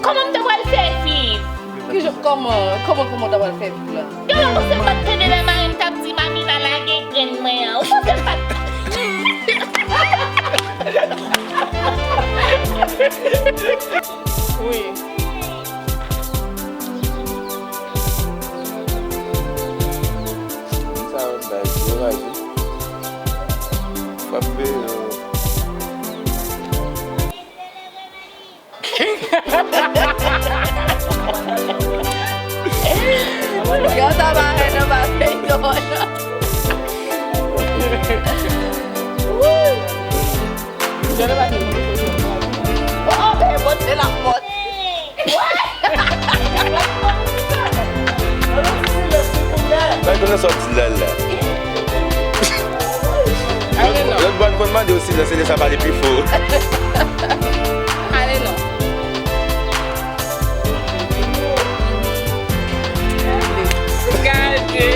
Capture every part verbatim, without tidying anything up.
Kòman m te pral fè viv? Kijan, kòman, kòman, kòman w ta pral fè viv la? Yo, ou panse m pa t tande lè mari m t ap di, "Mamina, lage grenn mwen an"? Ou panse m pa t... Wi. Sa yo bay, yo raje. Frape yo. Yo ta bare nan ba feyton an. Oh, oh, ben, bon, se la fòt. Bay konnen sa w di la la. Lòt, lòt bò n konn mande w silans, se lè sa pale pi fò. Ale non. Gade.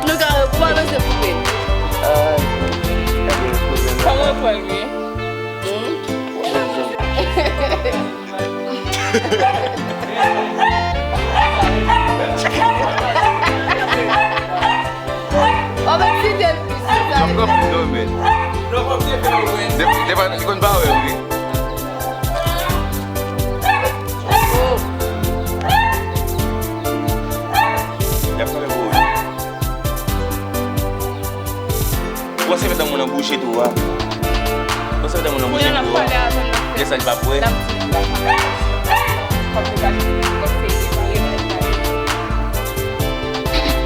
Nou ka, pou pa bezwen koupe. Kòman pran l, wi? Ou mèt site l plis. Depi, depi, li konn pa wè, wi. Oh. Y ap kanpe pou ou. Ou panse met nan moun nan bouche tou a? Ou panse met nan moun nan bouche tou a? Lè sa li pa pou wè?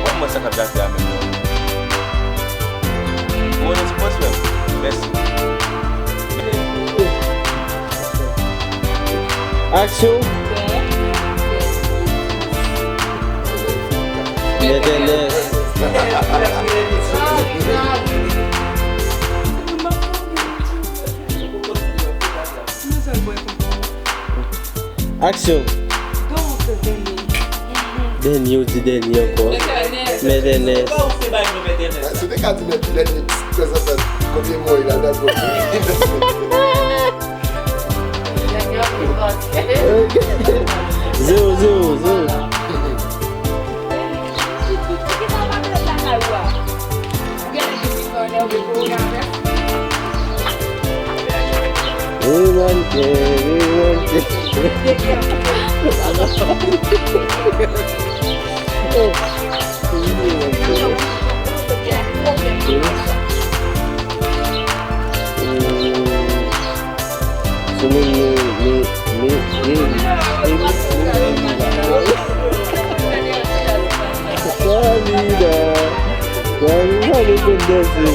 Wè mwen sa k ap gate a menm non. Mwen nan ti pòs frè m. Mèsi. Aksyon. Mèt Ernest. Aksyon. Dènye, ou di dènye ankò. Mèt Ernest. Si w te ka di mèt, mèt Ernest, tanzantan, kote mwen la, dakò. Zewo, zewo, zewo. Wi, manke, wi, manke. Sou moun mi, mi, mi, mi, mi, mi, mi, mi, Salida. Salida, nou konn danse.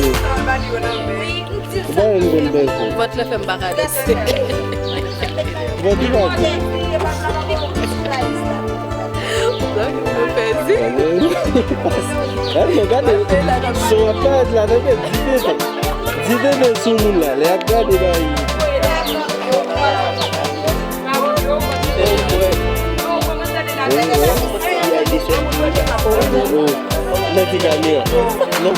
Ou pa wè nou konn danse. Vant lan fè m pa ka danse. Vant ou pa di. Sa ki mwen pèdi. Gade, gade. Son ap parèt la, tande. Di tete. Di tete sou moun la. Lè ap gade la. Nan ti kamyon. Non.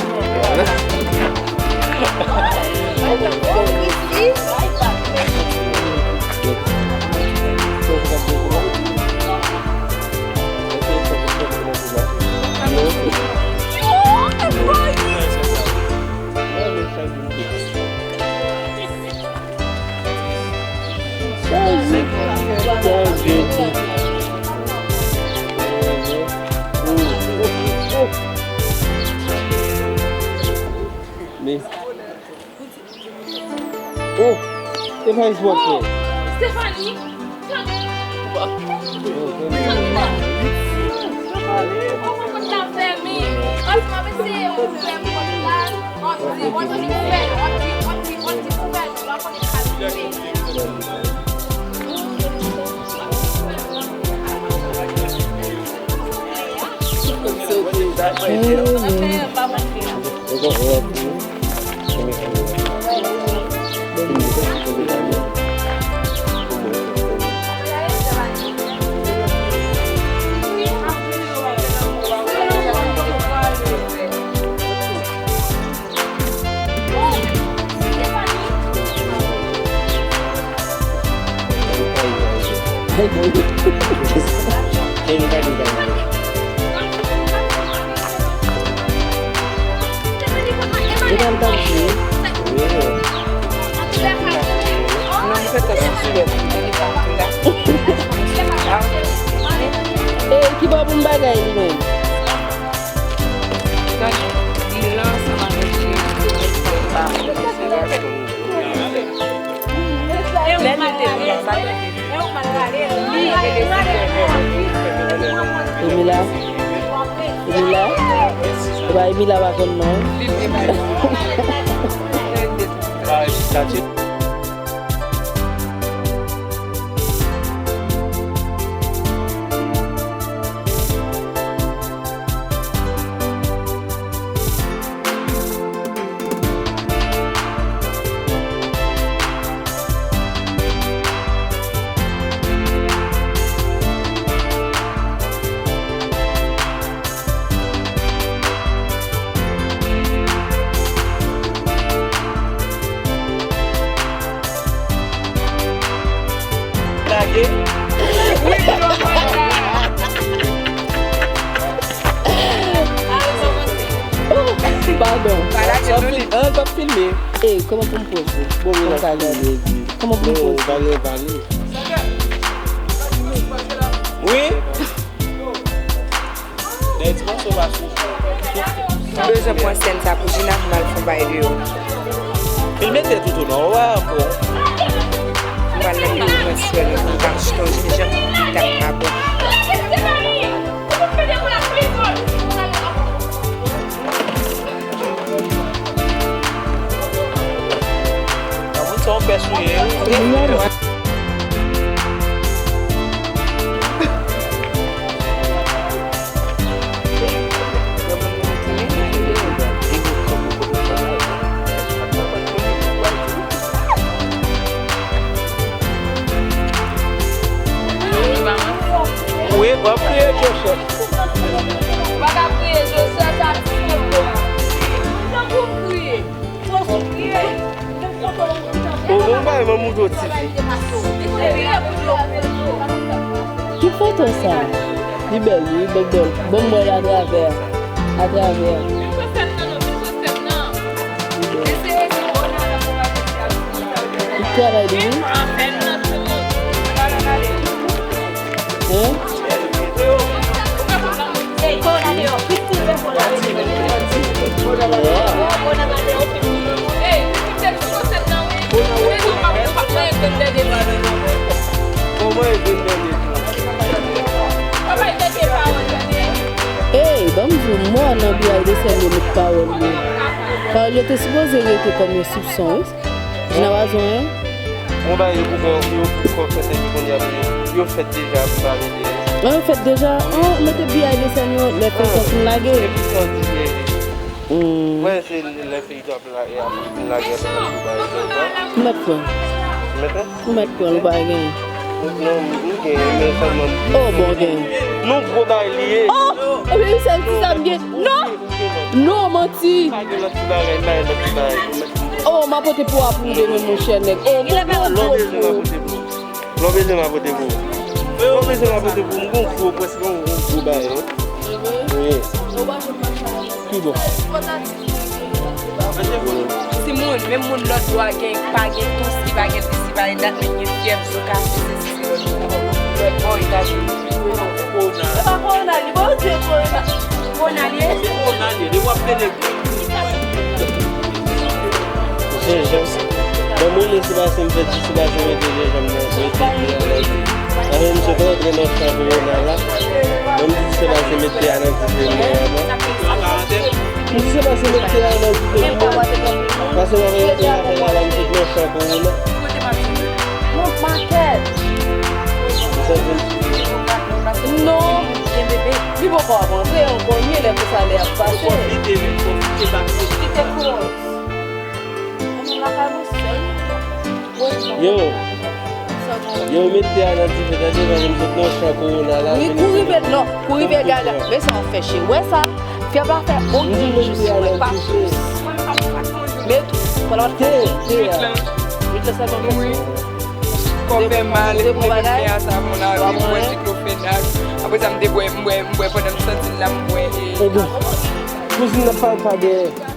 Chaje, chaje. Men. Oh, se pa Ice Box, non? Stephanie! Kèm gade gade. Li pa l t ap jwe. Non, m fè tèt sou sou lèt. Li pa m tou la. Ey, kibò pou m bagay li menm? Gade, li la ansanm avèk li. Lè l te vin, sa te vin. Emila? Emila? Epa, Emila pa konn non. Lage. Wi, wi, wi, wi. Oh, padon. Pa lage nou li. An, l p ap filme. Ey, kòman pou m poze? Bon, wi, l ap filme, wi. Kòman pou m poze? Pale, pale. Wi. Dèyè ti mòso pa sou. M bezwen pran sèn sa pou Gina pou m al fè yon bagay deyò. Filme tèt ou tou non, ou pa pran. M pral nan peyi mwen sèl, m pa achte yon jenjanm ki t ap ka bon. Sa yon pès ou ye wi. Wi, w ap kriye Joseph. Ou pa ka kriye Joseph, sa ti fè bon. Tankou m kriye. Fòs ou kriye. Ou bon bay manm ou do ti fi. Ki foto sa? Li bèl wi, bèl bèl. Bon m wè l atravè. Atravè. Li travay li wi. Hein? Ey, ban m di w, mò nan biyay de sèn yo met pawòl yo. Pawòl yo te sipoze rete kòm yon sipson wi. Gina pa di anyen. Bon, bagay yo poko, yo poko fèt epi kounye a pou yo, yo fèt deja pou pale de. An, yo fèt deja? An, mete biyay de sèn yo, lè feyton fin lage. Epi sa w di, eh, hmm. Mwen se lè feyton ap la, e ap fin lage ap fè bagay konsa. Ou mèt pran. Ou mèt pran? Ou mèt pran, ou pa genyen. Non, m genyen, men sèlman m. Oh, bon, genyen. Non, gwo bagay li ye. Oh, epi se ti sa m gen. Non! Non, manti! Pa gen lòt ti bagay, pa gen lòt ti bagay. Oh, m a pote pou w a pou ou demen, monchè nèg. Oh, bon, bon, bon, bon. Lè w bezwen m a pote pou ou. Lè w bezwen m a pote pou ou. Lè w bezwen m a pote pou ou. M gon gwo, prèske yon gwo bagay, wi. Wi. Ki bò? Timoun, menm moun lòt bò a gen, pa gen tous, li pa gen dis, li pa gen dat, men gen fyèv, zo kase, sesi, sesi. Lòt bò Etazini. Kowona. Se pa kowona, li bon, se kowona. Kowona li ye? Se kowona li ye. Li w ap pede. Jenjanm. Bon, mwen, se pa se m fè ti, se pa se m mete jenjanm nan, mete pye a nan di. Anfen, m sot rantre nan chan kowona la. Bon, m di se pa se mete a nan di, se mwen avan. M di se pa se mete a nan di, se mwen. Paske mwen mete a nan di, se mwen chan kowona. Mwen makèt. Non. Li poko ap rantre ankò, men lè konsa lè ap pase. Kite, kite, kite. Yo. Yo, mete a nan dife, tande, mwen menm sot nan chan kowona la. Wi, kouri met, non, kouri met gaga. Men sa w fè, cheri. Wè sa? Fyèv la fè on grenn jis, wè, pa plis. Met, pran lòt. Te, te a. Met la sèlman. Wi. Kò fè mal, epi m leve m fè a savon lavi, m bwè diklofenak. Apre sa, m te bwè, m bwè, m bwè pandan m santi l la, m bwè. Ebyen, kouzin nan pa, pa gen.